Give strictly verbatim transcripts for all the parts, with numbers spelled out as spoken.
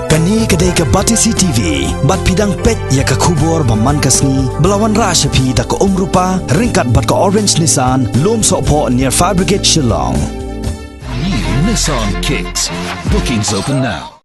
Kane ka dei ka Batesi T V, bad phi dang peit ïa ka khubor ba man ka sngi, ba la wanrah sha phi da ka Umrupa, ryngkat bad ka Orange Nissan, Lum Sohphoh near Fire Brigade Shillong. New Nissan Kicks. Bookings open now.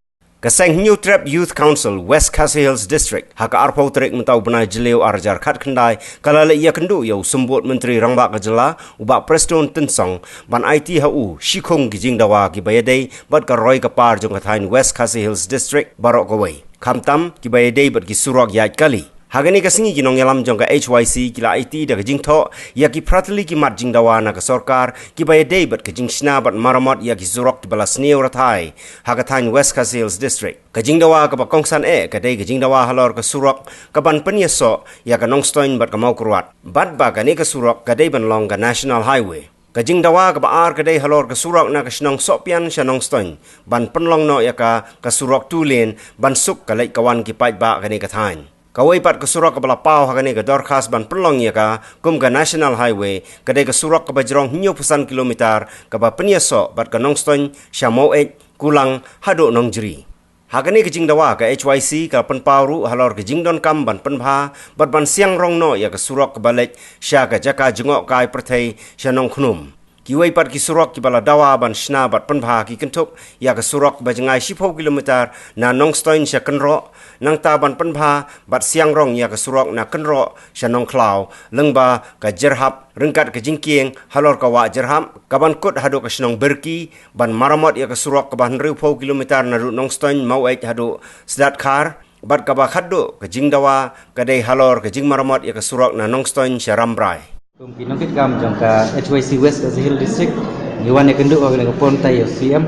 Ka seng Hynñiewtrep Youth Council West Khasi Hills District, ha ka arphew tarik mynta u bnai Jylliew arhajar khatkhyndai, ka la leit ïakynduh ïa u Symbud Myntri Rangbah ka Jylla, u Bah Prestone Tynsong, ban aiti ha u, shikhung ki jingdawa kiba ïadei, bad ka roi ka par jong ka thaiñ West Khasi Hills District, baroh kawei. Khamtam, kiba ïadei bad ki surok ïaid kali. Ha kane ka sngi ki nongïalam jong ka H Y C ki la aiti da ka jingthoh, ïa ki phra tylli ki mat jingdawa na ka sorkar, kiba ïadei bad ka jingshna bad maramot ïa ki surok kiba la sniew rathai, ha ka thaiñ West Khasi Hills District. Ka jingdawa kaba kongsan eh, ka dei ka jingdawa halor ka surok, kaban pynïasoh, ïa ka Nongstoiñ bad ka Mawkyrwat. Bad ba kane ka surok, ka dei ban long ka National Highway. Ka jingdawa kaba ar ka dei halor ka surok na ka shnong Sohpian sha Nongstoiñ, ban pynlong noh ïa ka, ka surok two lane, ban suk ka leit ka wan ki paidbah kane ka thaiñ. Kawei pat ka surok kaba la paw ha kane ka dorkhas ban pynlong ïa ka, kum ka National Highway, ka dei ka surok kaba jrong hynñiewphew san kilometer, kaba pynïasoh bad ka Nongstoiñ, sha Maweit, Kulang, haduh Nongjri. Ha kane ka jingdawa ka H Y C ka la pynpaw ruh halor ka jingdonkam ban pynbha, bad ban siang rong noh ïa ka surok kaba leit, sha ka jaka jngohkai pyrthei, sha Nongkhnum. Kiwei pat ki surok kiba la dawa ban shna bad pynbha ki kynthup, ïa ka surok kaba jngai shiphew kilometer, na Nongstoiñ sha Kynroh, nangta ban pynbha, bad siang rong ïa ka surok na Kynroh, sha Nongkhlaw, lyngba, ka Jyrhap, ryngkat ka jingkieng, halor ka wah Jyrhap, kaban kut haduh ka shnong Birki, ban maramot ïa ka surok kaba hynriewphew kilometer naduh Nongstoiñ Maweit haduh Sdatkhar, bad kaba khatduh ka jingdawa, ka dei halor ka jingmaramot ïa ka surok na Nongstoiñ sha Rambrai. Kum ki nongkitkam jong ka H Y C West Khasi Hills District, ngi wan ïakynduh ha kane ka por mynta ïa u C M,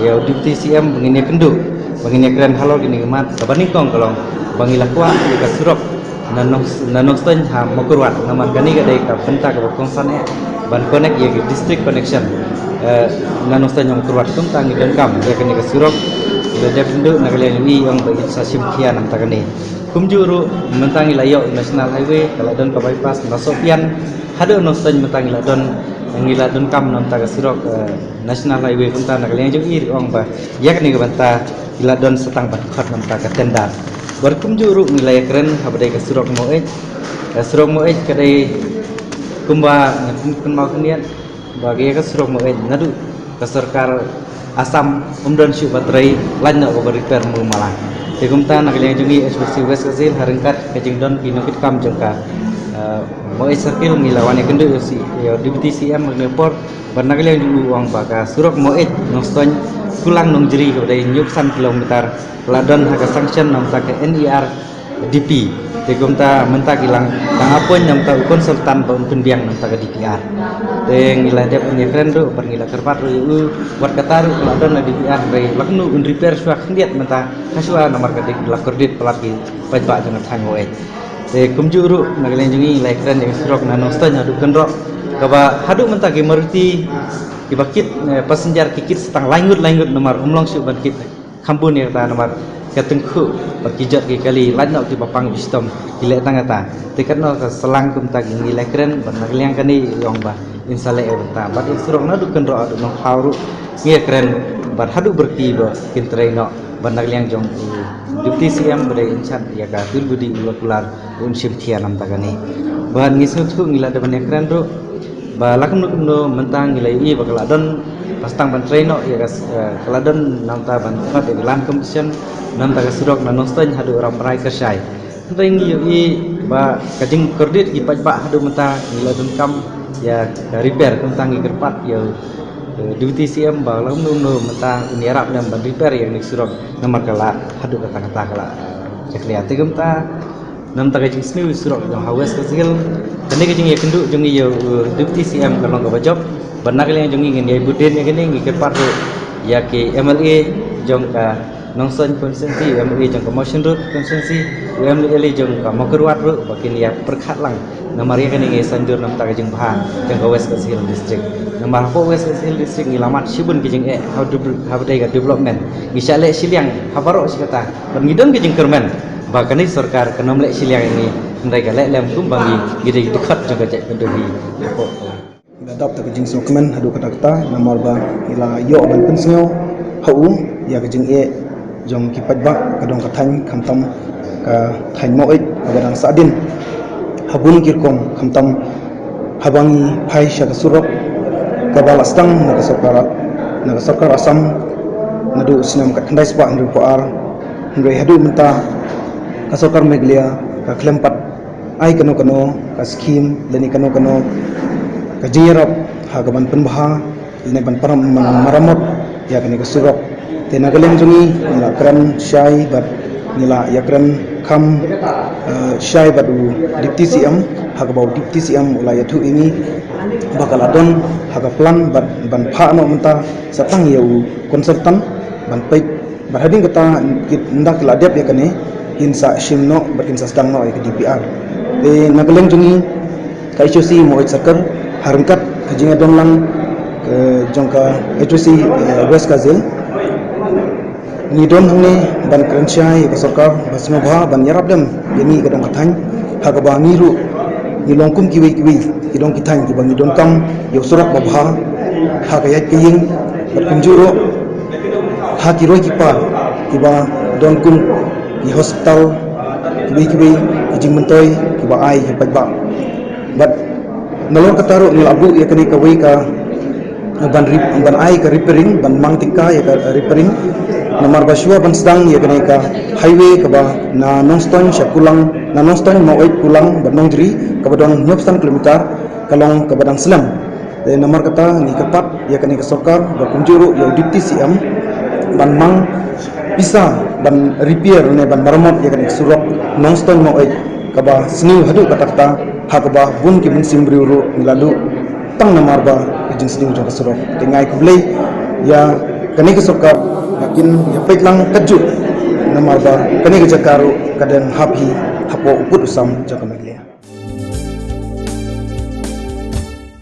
ïa u Deputy C M, ba ngin ïakynduh, ba ngin ïakren halor kine ki mat, kaba nyngkong ka long, ba ngi la kwah ïa ka surok, na Nong, na Nongstoiñ ha Mawkyrwat, namar kane ka dei ka bynta kaba kongsan eh, ban connect ïa ki district connection, eh, na Nongstoiñ ha Mawkyrwat, kumta ngi donkam ïa kane ka surok, la dep ynduh na ka liang jong i ong ba in sa shim khia na bynta kane. Kumjuh ruh, mynta ngi la ïoh National Highway, ka la don ka bypass, na Sohpian, haduh Nongstoiñ mynta ngi la don, ngi la donkam na bynta ka surok, eh, National Highway, kumta na ka liang jong i ruh ong ba, ïa kane ka bynta, ngi la don sa tang ban khot na bynta ka tender. Bad kumjuh ruh ngi la ïakren, haba dei ka surok Maweit, ka surok Maweit ka dei kumba, ngi kynmaw khyndiat, ba ka ïa ka surok Maweit naduh, ka sorkar Assam, ym don shuh ba trei, lait noh ba repair mo mala. Te kumta na ka liang jong i H Y C West Khasi Hills ha ryngkat ka jingdon ki nongkitkam jong ka, eh, Maweit Circle ngi la wan ïakynduh ïa u C, ïa u Deputy C M ha kane ka por, bad na ka liang jong u ong ba ka surok Maweit, Nongstoiñ, Kulang Nongjri kaba dei hynñiewphew san kilometer, la don ha ka sanction na bynta ka N E R D P. Te kumta mynta ki la dang appoint na bynta u consultant ba un pynbiang na bynta ka D P R. Te ngi la dep ïakren ruh, bad ngi la kyrpad ruh ïa u, wat kata ruh ka la don na D P R, hynrei la kumno un repair shuwa khyndiat mynta, ha shuwa namar ka dei la kordit palat ki paidbah jong ka thaiñ Maweit. Te kumjuh ruh, na ka liang jong ngi ngi la ïakren ïa ka surok na Nongstoiñ haduh Kynroh, kaba haduh mynta ki Maruti, kiba kit, eh, passenger ki kit sa tang lai ngut lai ngut namar ym long shuh ban kit kham bun ïa kata namar ka tyngkhuh, bad ki jot ki kali, lait noh kiba pang ki shitom, ki leh tang kata. Te katno ka shyllangh kumta ngi la ïakren, bad na ka liang kane i ong ba in sa leh ïa bynta. Bad ïa ka surok naduh Kynroh haduh Nongkhlaw ruh ngi ïakren, bad haduh Birki ba kin trei noh, bad na ka liang jong u Deputy C M ba dei in charge ïa ka pil budi u la kular, un shim khia na bynta kane. Bad ngi sngewthuh ngi la dep ban ïakren ruh, ba la kumno kumno mynta ngi la ïohi ba ka la don, ba sa tang ban trei noh ïa ka, eh, ka la don na bynta ban khot ïa ka land compensation, na bynta ka surok na Nongstoiñ haduh Rambrai Kyrshai. Hynrei ngi ïohi ba ka jingkordit ki paidbah haduh mynta ngi la donkam ïa ka repair, kumta ngi kyrpad ïa u, eh, Deputy C M ba la kumno kumno mynta un ïarap lem ban repair ïa kane ka surok namar ka la haduh katta katta ka la, eh, jakhlia. Te kumta na bynta ka jingsniew surok jong ha West Khasi Hills. Kane ka jingïakynduh jong ngi ïa u, uh, Deputy C M ka long kaba jop. Bad na ka liang jong ngi ngin ïai bud dien ïa kane, ngi kyrpad ruh ïa ki M L A jong ka Nongstoiñ constituency, u M L A jong ka Mawshynrut constituency, u M L A jong ka Mawkyrwat ruh, ba kin ïa pyrkhat lang. Namar ïa kane ngi saiñdur na bynta ka jingbha jong ka West Khasi Hills District. Namar hapoh West Khasi Hills District ngi la mad shibun ki jingeh, ha u dev-, ha ba dei ka development. Ngi shah leh shiliang ha baroh shi katta. Bad ngi don ka jingkyrmen ba kane sorkar kan ym leh shiliang ïa ngi, hynrei ka leh lem kumba ngi, ngi dei ki dkhot jong ka jaitbynriew hi. Ngi la dap da ka jingsngewkmen haduh katta katta, namar ba ngi la ïoh ban pynsngew ha u ïa ka jingeh jong ki paidbah ka dong ka thaiñ, khamtam ka thaiñ Maweit kaba dang sahdien ha bun ki rukom, khamtam haba ngi phai sha ka surok kaba la sdang na ka sorkar, na ka sorkar Assam naduh u snem khatkhyndai spah hynriewphew ar, hynrei haduh mynta ka sorkar Meghalaya ka khlem pat ai kano kano ka skhim lane kano kano ka jingïarap ha kaban pynbha lane ban param, maramot ïa kane ka surok. Te na ka liang jong ngi, ngi la kren shai bad ngi la ïakren kham, eh, shai bad u Deputy C M, ha kaba u Deputy C M u la ïathuh ïa ngi ba ka la don ha ka plan bad ban phah noh mynta sa tang ïa u consultant ban peit. Bad hadien kata, ki, ynda ki la dep ïa kane, kin sa shim noh bad kin sa sdang noh ïa ka D P R. Te na ka liang jong ngi, ka H O C Maweit Circle, ha ryngkat ka jingïadon lang, eh, jong ka H O C, eh, West Khasi Hills, ngi don hangne ban kren shai ïa ka sorkar ba sngewbha ban ïarap lem ïa ngi ka dong ka thaiñ, ha kaba ngi ruh ngi long kum kiwei kiwei ki dong ki thaiñ kiba ngi donkam ïa u surok ba bha ha ka ïaid ka ïing, bad kumjuh ruh ha ki roi ki par kiba don kum ki hospital, kiwei kiwei ki jingmyntoi kiba ai ki paidbah. Bad nalor kata ruh ngi la buh ïa kane kawei ka ban rep-, ban ai ka repairing, ban mang tyngka ïa ka repairing. Namar ba shuwa ban sdang ïa kane ka highway kaba na Nongstoiñ sha Kulang, na Nongstoiñ Maweit Kulang bad Nongjri, kaba don hynñiewphew san kilometer, ka long kaba dang slem. Te namar kata ngi kyrpad ïa kane ka sorkar bad kumjuh ruh ïa u Deputy C M ban mang pisa ban repair ne ban maramot ïa kane ka surok Nongstoiñ Maweit kaba sniew haduh katta katta, ha kaba bun ki mynsiem briew ruh ngi la duh tang namar ba ka jingsniew jong ka surok. Te nga ai khublei ïa kane ka sorkar ba kin ïa peit lang katjuh, namar ba kane ka jaka ruh ka dang hap hi hapoh u kut u sam jong ka Meghalaya.